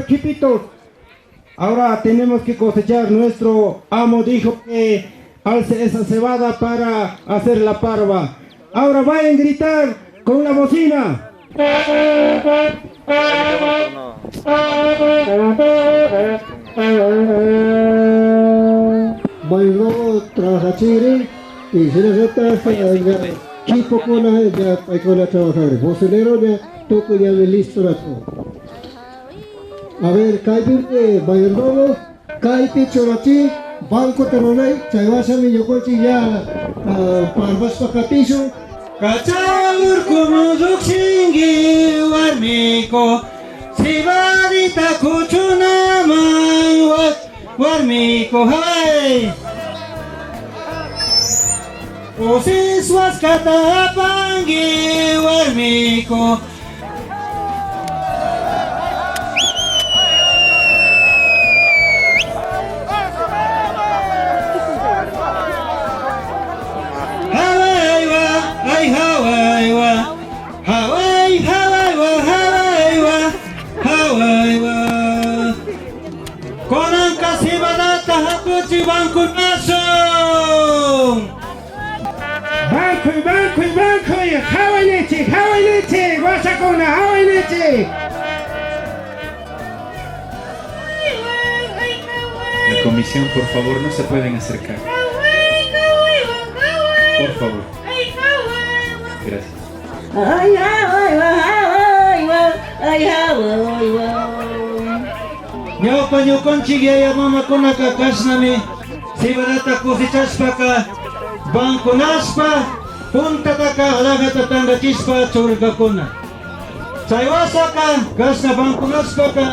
Quipitos. Ahora tenemos que cosechar. Nuestro amo dijo que alce esa cebada para hacer la parva. Ahora vayan a gritar con la bocina. Mayordomo trabajachiri y si no Chipocona ya hay que trabajar. Bocinero ya toco ya listo la A ver, kaypi mayordomo, kaypi churachi, banco terolay, chaywashami ñukanchik ya parvashpa katishun. Kachamurkumu llukshinki warmiko, cebadita kuchunaman warmiko hay. Usiswaskata apanki warmiko. Hawaiwa, ay hawaiwa, hawai hawaiwa, hawaiwa, hawaiwa. Kunanka cebadata hakuchi bankunashun. Bankuy, bankuy, bankuy, hawaynichik, hawaynichik, wasakuna, hawaynichik. La comisión, por favor, no se pueden acercar. Por favor. Gracias. Ay, ay, ay, ay, ay, Ñawpa ñukanchik yaya mamakunaka kashnami cebadata cosechashpaka bankunashpa puntataka alhajata tantachishpa churarkakuna. Chay wasaka kashna bankunashpaka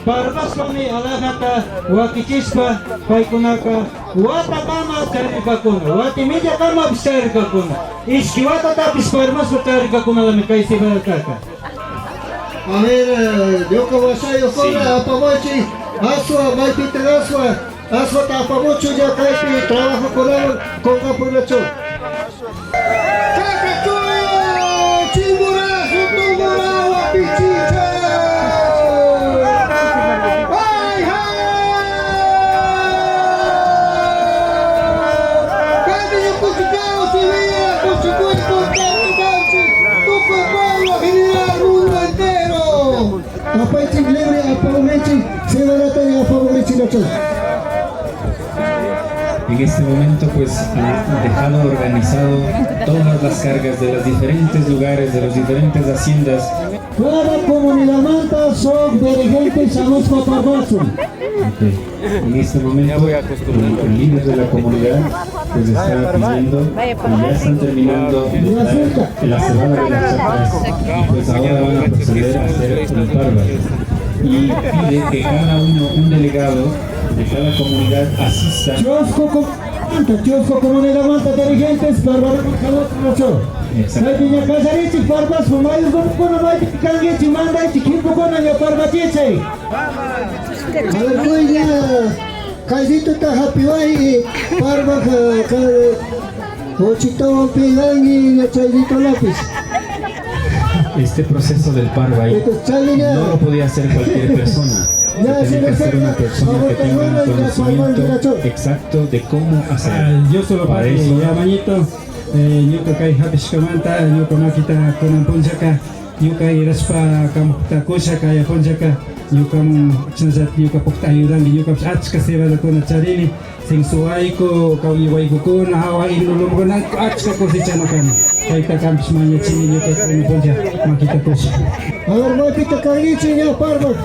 parvashpami alhajata wakichishpa paykunaka watakama charirkakuna, wata mediakamapish charirkakuna, ishki watatapish parmashpa charirkakunalami kay cebadataka. A ver, ñuka wasayuqkuna apamuchik aswa maypita aswa aswata apamuchu ya kaypi trabajokunawan qunqapunachu. Chakachuyo, Chimborazo, Tungurahua, Pichincha. ¡Ay, ay! Cambio Cuchicao, Sevilla, Cuchicuy, Canchi, Tucuy pueblo, general, mundo entero. Apaychik libre, apamurichik, cebadata y apamurichik nacho. En este momento pues han dejado organizado todas las cargas de los diferentes lugares, de las diferentes haciendas. Cada comunidad manta son dirigentes shamushpa parvachun. Ok. En este momento el líder de la comunidad pues está pidiendo y ya están terminando de dar la cebada de las chacras y pues ahora van a proceder a hacer el parva. Y pide que cada uno, un delegado de cada comunidad asista. Chusco manta, chusco comunidad manta dirigentes parvachun. Exacto. Kaypiña kallarichik parvashpa mayordomokuna maypi kankichik mandaychik kimpukuna ña parvachichay. A ver, kuy kaysituta hapiway parvaj uchitawan piganki chaylito lápiz. Este proceso del parvay Entonces, chaylla no lo podía hacer cualquier persona. Ya, Tenía que ser una persona que tenga un conocimiento exacto de cómo hacerlo. Yo solo Para para eso- ya mañito, ñuka kay hapishkamanta ñuka makita kunan punllaka ñuka irashpa kamukta kusha kay punllaka ñukaman chashnallat ñuka pukta ayudanki ñukapish achka cebadakuna charini Sinsuwayku, kawñiwaykukuna, hawa indulumkuna achka cosechana kani. Chayta kampish mañachini ñuka kunan punlla makita kusha. A ver, maypita kankichik ña parvaj.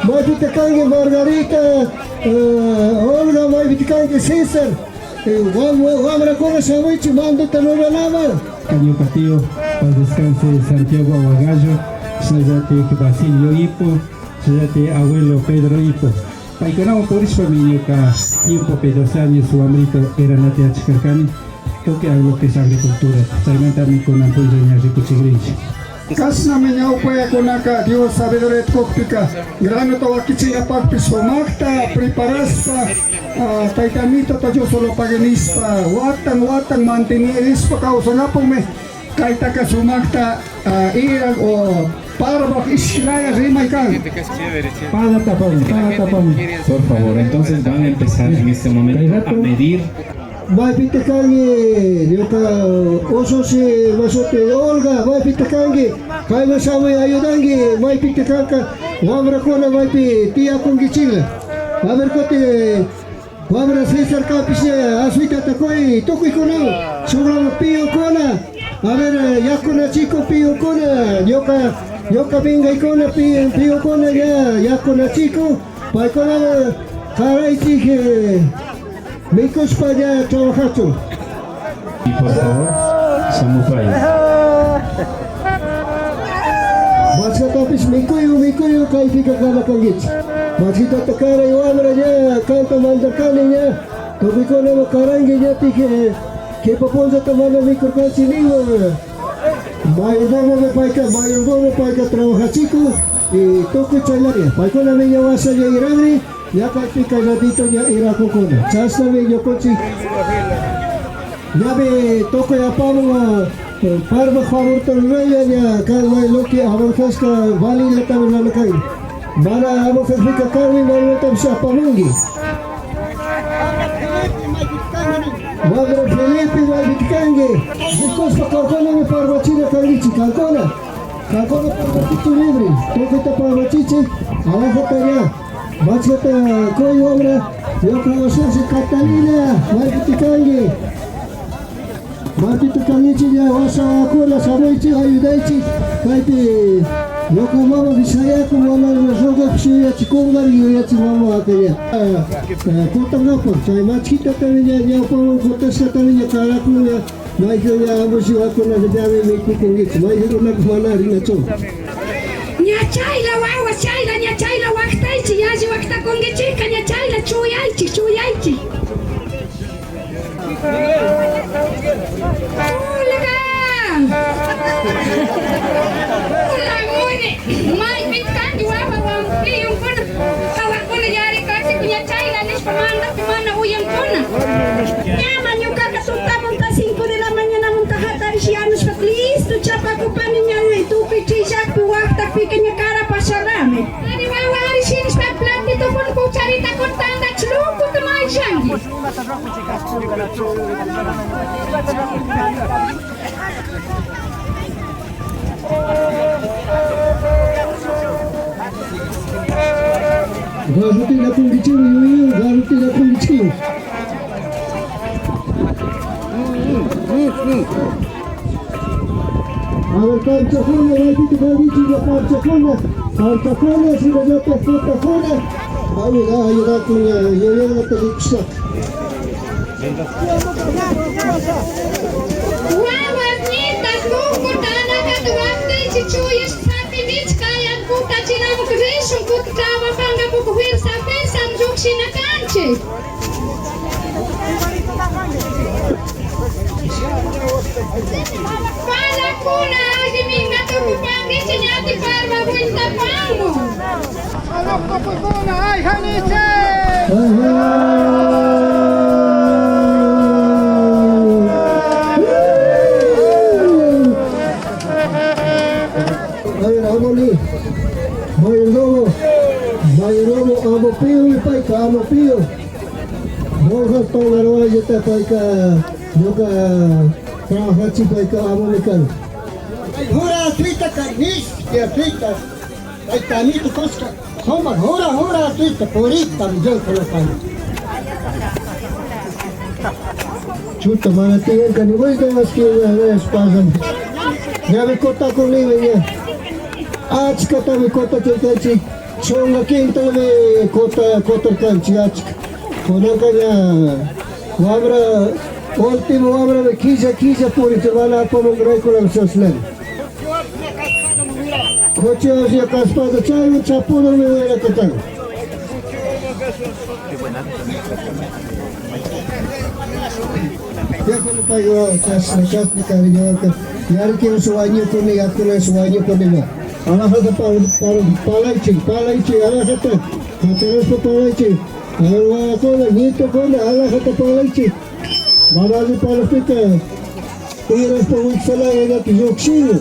Maypita kanki Margarita, Olga, maypita kanki César. Wamrakuna shamuychik mandota ruranaman. Ñuka tío, paz descanse Santiago Aguagallo, shinallatik Basilio Ipo, shinallatik abuelo Pedro Ipo. Paykunawan purishpami ñuka tiempopi 12 años wamrito eranata yachakarkani tukuy lo que es agricultura. Chaymantami kunan punlla ña rikuchikrinchik. Kashnami ñawpayakunaka Dios sabiduría kukpika granota wakichingapakpish sumaqta preparashpa tayta amitota Dios solo pague nishpa watan watan mantenirishpa kawsanapukmi. Kaytaka sumakta irak o parvak ishkilaya rimay kan. Pala tapami, pala tapami. Por favor, entonces van a empezar en este momento a medir. Maypita kanki, ñuka usushi masuti Olga, maypita kanki, kayman shamuy ayudanki, maypita kanka, wamrakuna maypi tiyakunkichikla. A ver kuti, wamra Cesar kapish aswitata quy, tukuykuna, shukrama piyukuna, a ver yakunachiku piyukuna, ñuka, ñuka mingaykuna piyukuna ya yakunachiku, paykuna karaychik mikushpa ya trabajachun. Y por favor, Samupay. Machkatapish mikuyu mikuyu kaypika kana kankichik. Machkitata karay wamra ña kanta mandarkani ña tukuykunama karanki ñatik kipa punllata mana mikurkanchik ninwan. Mayordomomi payka mayordomo payka trabajachikun y tukuy chaylaya. Paykunami ña wasalla iranri ña kaypika ratito ña irakukuna. Chashnami ñukunchik ñami tukuy apamun parma favorta ruraya ña kan may loki avanzashka valillatami rurana kanki. Mana avanzashpika kanmi maymantapish apamunki. Wamra Felipe maypita kanki. Rikushpa kankunami parmachina kankichik kankuna. Kankuna parmachichi libre. Tukuyta parmachichik alajata ña. Machkata quy wamra ñuka usushi Catalina maypita kanki. Maypita kankichik ña wasakuna shamuychik ayudaychik kaypi ñuka mama bishayakun mana rugapish yuyachikunmari yuyachik mama akalla. Kutankapak chay machkitatami ña ñawpaman kutashkatami ña karakun ña maykan ña amushiwakunaka ñami mikukunkichik maykan runaka mana rinachu. Ña chayla wawa chayla ña chayla waqtaychik yalli waqtakunkichikka ña chayla chuyaychik chuyaychik. Olga! Hola, muni! Maypita kanki wawa wampiyunkuna hawakuna yarikachik ña chayla nishpa mandakpi mana uyankuna. Ñama ñukaka tutamunta 5 de la mañanamanta hatarish yanushpa listo chapakupani ñañay tukuy chillakpi waqtakpika ña cara pasharami. Ari wawa ari shinishpa platito kun cucharita kun tandach lukuta mayshanki. Garrutina kunkichikmi yuyu garrutina kunkichik. A ver, parchakuna, maypita kankichik ya parchakuna, parchakuna, shinallatak kutakuna. Ayuda, ayudakun ña yuyarata rikushpa. Wawas ñitas lukuta alajata waqtaychik chuyashpa sapinichik kayan kutachinamuk rishun kutin trabajankapuk fuerza fuerzam llukshina kanchik. Palakuna alli minkata tukupankichik ñati parma vueltapanmu. A ver, amoli, mayordomo, mayordomo, amo pío y paica, amo pío. Borja Tongaroa, paica, ñuka trabajachi paica, amo mi kan. Jura tuita carnis, que tuita, ay tanito cosca, soma, jura, jura tuita, purita, mi yo con los panes. Chuta, mana tiyan ka ni vuelta más que una vez pasan. Ya me cota con libre ya. Achka ta mi cota churkanchik, chunka quintami cota cotarkanchik achka. Kunanka ña wamra último wamra me quilla quilla purichik mana apamunrayku chashnami. Coche hacia kaspada chaywan chapunami wirakatan. Yakuna paywa chashna chashna cariñoka yarikina suwañukuni yakuna suwañukuni ma. Alajata palaychik palaychik alajata kacharispa palaychik wawakuna ñitukuna alajata palaychik. Mana alli palakpika Irashpa wiksalaya ñapi llukshinu.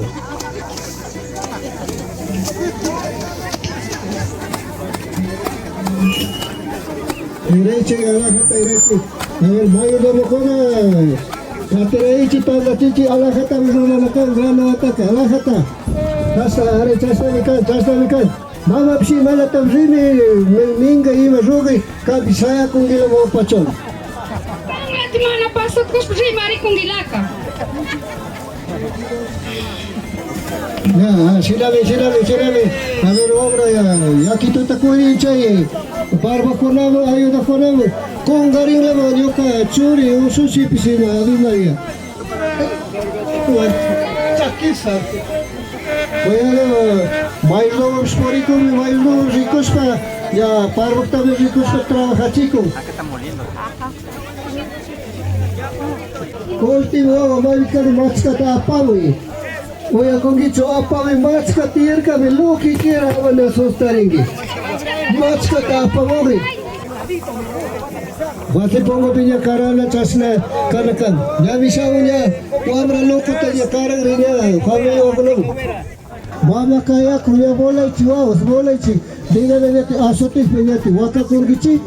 Iraychi alajata iraychi. A ver, mayordomokuna katiraychi tandachichi alajatami rurana kan, granataka alajata. Chashna, are chashnami kan, chashnami kan. Mamapish imalatam rini minga ima rugay kanpish shayakunguila wawapachon. Kanlati mana pasatkushpa rimarikungilaka. Ya, shinami, shinami, shinami. A ver, obra ya, yakituta kurin chay, barbakunaman, ayudakunaman, kungarinlaman ñuka churi ushushipish ima Ave María. Chakisa. Bueno, mayordomopish purikunmi, mayordomo rikushpa, ya parbaktami rikushpa trabajachikun. Último wawa maykari machkata apamuy. Uyakunkichu apamuy machka tiyarkami luki kira mana sustarinki. Machkata apamuri. Wasi pongo piña karana chashna kana kan. Ñami shamu ña wamra lokuta ña karan riña familia wakunamu. Mama kayaku ña bolaychi wawas bolaychi. Dígame ñati azotispa ñati wakakurkichik.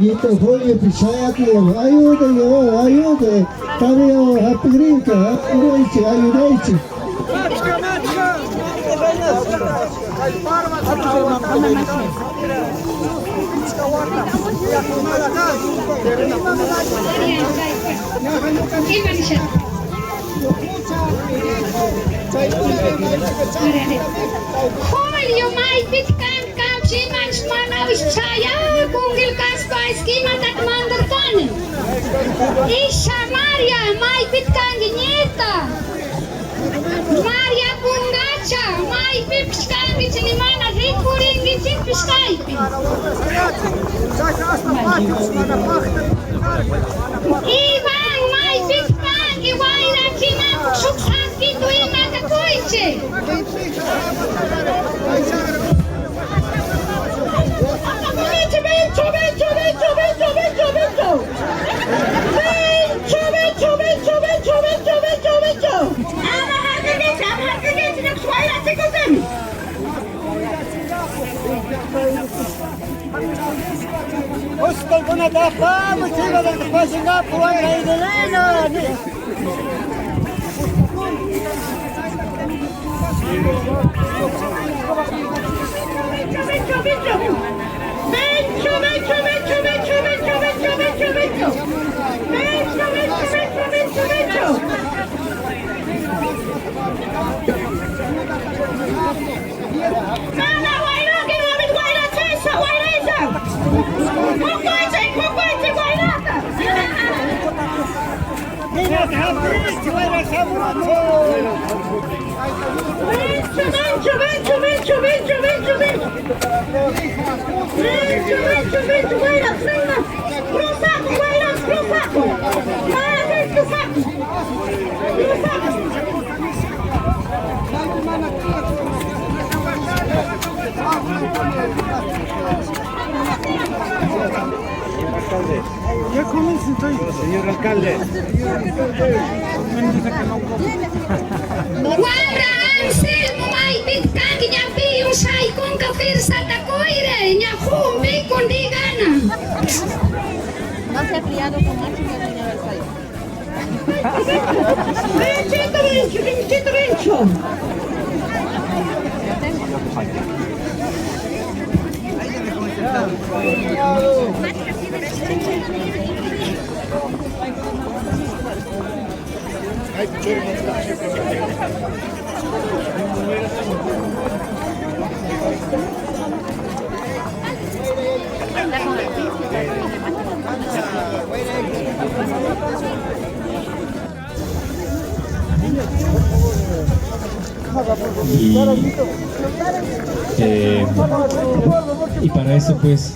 Ñuka Julio Pisayaku, ayuda, ayuda, también hapigrinka, hapigrinchi, ayudaichi. Ima nisha? Julio maypit kan kamchi imanch manawish chayakungil kaspa imatat mandarkani. Isha Maria maypit kanki ñita. Maria Pungacha maypipish kankichik ni mana rikurinkichikpish kaypi. Ivan maypit kanki wayrachinapak shuk santitu imata kuychik. Bencho, bencho, bencho, bencho, bencho, bencho. Bencho, bencho, bencho, bencho, bencho, bencho, bencho. Ama harkagechi, ama harkagechi, ñuka wayrachikukani. Bencho, bencho, bencho. Bencho, bencho, bencho, bencho, bencho, bencho, bencho, bencho. Bencho, bencho, bencho, bencho, bencho. Mana wayraki, mami wayrachisha, wayrasha. Kukuychi, kukuychi, wayrata. Bencho, bencho, bencho, bencho, bencho, bencho, bencho. Bencho, bencho, bencho, wayra, wayra. Cruzaco, wayra, cruzaco. Mana cruzaco. Cruzaco. Señor alcalde. Wamra Anselmo maypit kanki ñapiyun shaykunka firsata kuyre ña jumpikun digana. No se ha criado con macho ni doña Versalles. Benchito, bencho, benchito, bencho. Y, eh, y para eso pues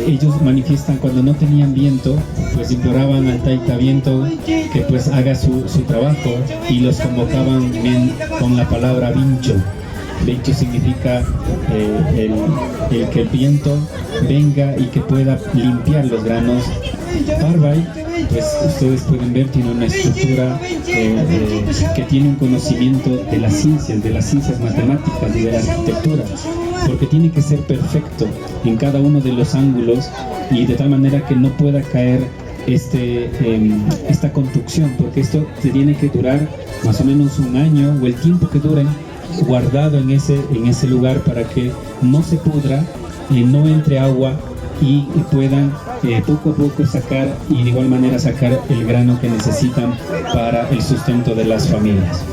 ellos manifiestan cuando no tenían viento, pues imploraban al Taita Viento que pues haga su, su trabajo y los convocaban bien con la palabra vincho. Vincho significa eh, el, el que el viento venga y que pueda limpiar los granos. Parvay, pues ustedes pueden ver, tiene una estructura eh, eh, que tiene un conocimiento de las ciencias, de las ciencias matemáticas y de la arquitectura, porque tiene que ser perfecto en cada uno de los ángulos y de tal manera que no pueda caer esta construcción, porque esto te tiene que durar más o menos un año o el tiempo que dure guardado en ese lugar para que no se pudra, no entre agua y puedan poco a poco sacar y de igual manera sacar el grano que necesitan para el sustento de las familias.